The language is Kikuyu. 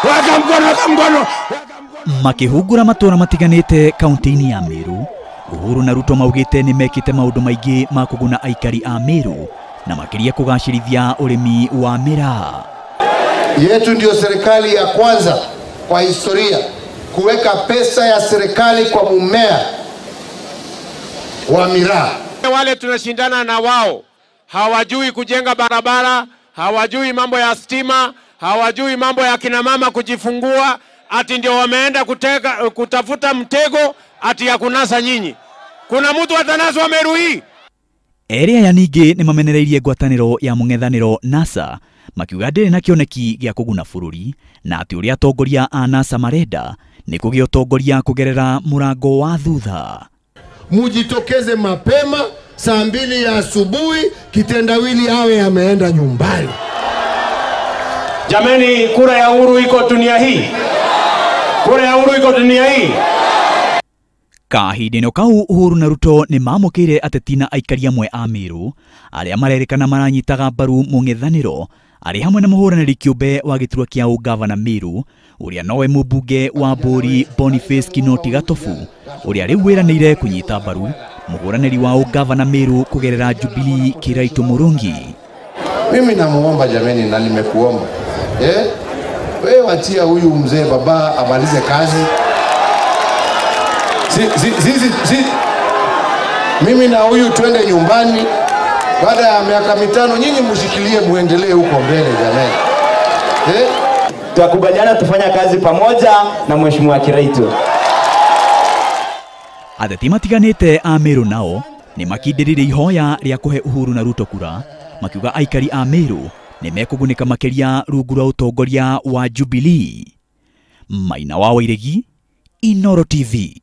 Weka mkono, weka mkono. Makĩhungura matũra matiganĩte kaunti-inĩ ya Meru, Uhuru na Ruto maugĩte nĩ mekĩte maũndũ maingĩ ma kũguna aikari a Meru na makĩria kũgacĩrithia ũrĩmi wa miraa. Yetu ndio serikali ya kwanza kwa historia kuweka pesa ya serikali kwa mumea wa miraa. Wale tunashindana na wao hawajui kujenga barabara, hawajui mambo ya stima, hawajui mambo ya kina mama kujifungua, ati ndio wameenda kutafuta mtego ati ya kunasa nyinyi. Kuna mtu atanaswa Meru hii? Erĩ aya ningĩ nĩ mamenereirie ngwatanĩro ya mũng'ethanĩro NASA makiuga ndĩrĩ na kĩoneki gĩa kũguna bũrũri na atĩ ũrĩa atongoria a NASA marenda nĩ kũgĩa ũtongoria kũgerera mũrango wa thutha. Mujitokeze mapema saa 2 ya asubuhi, kitendawili awe ameenda nyumbani. Jameni, kura ya Uhuru iko dunia hii. Kura ya Uhuru iko dunia hii. Kahinda-inĩ kau Uhuru na Ruto nĩ mamũkĩire ateti na aikari amwe a Meru arĩa marerĩkana maranyitaga mbaru mũng'ethanĩro arĩ hamwe na mũhũranĩri kĩũmbe wa gĩturwa kĩa ũgavana Meru ũrĩa nowe mũmbunge wa Mbũri Boniface Kinoti Gatobu ũrĩa rĩu wĩranĩire kũnyita mbaru mũhũranĩri wa ũgavana Meru kũgerera Jubilee Kiraitu Murungi. Mimi namuomba jameni, na nimekuomba wewe watia huyu mzee baba amalize kazi. Si, mimi na huyu twende nyumbani baada ya miaka 5, nyinyi mshikilie muendelee huko mbele jamani. Tukubaliana tufanya kazi pamoja na Mheshimiwa Kiraitu. Ateti matiganĩte a Meru nao nĩ makindĩrĩire ihoya rĩa kũhe Uhuru na Ruto kura makiuga aikari a Meru nĩ mekũgunĩka makĩria rungu rwa ũtongoria wa Jubilee. Maina wa Wairegi, Inooro TV.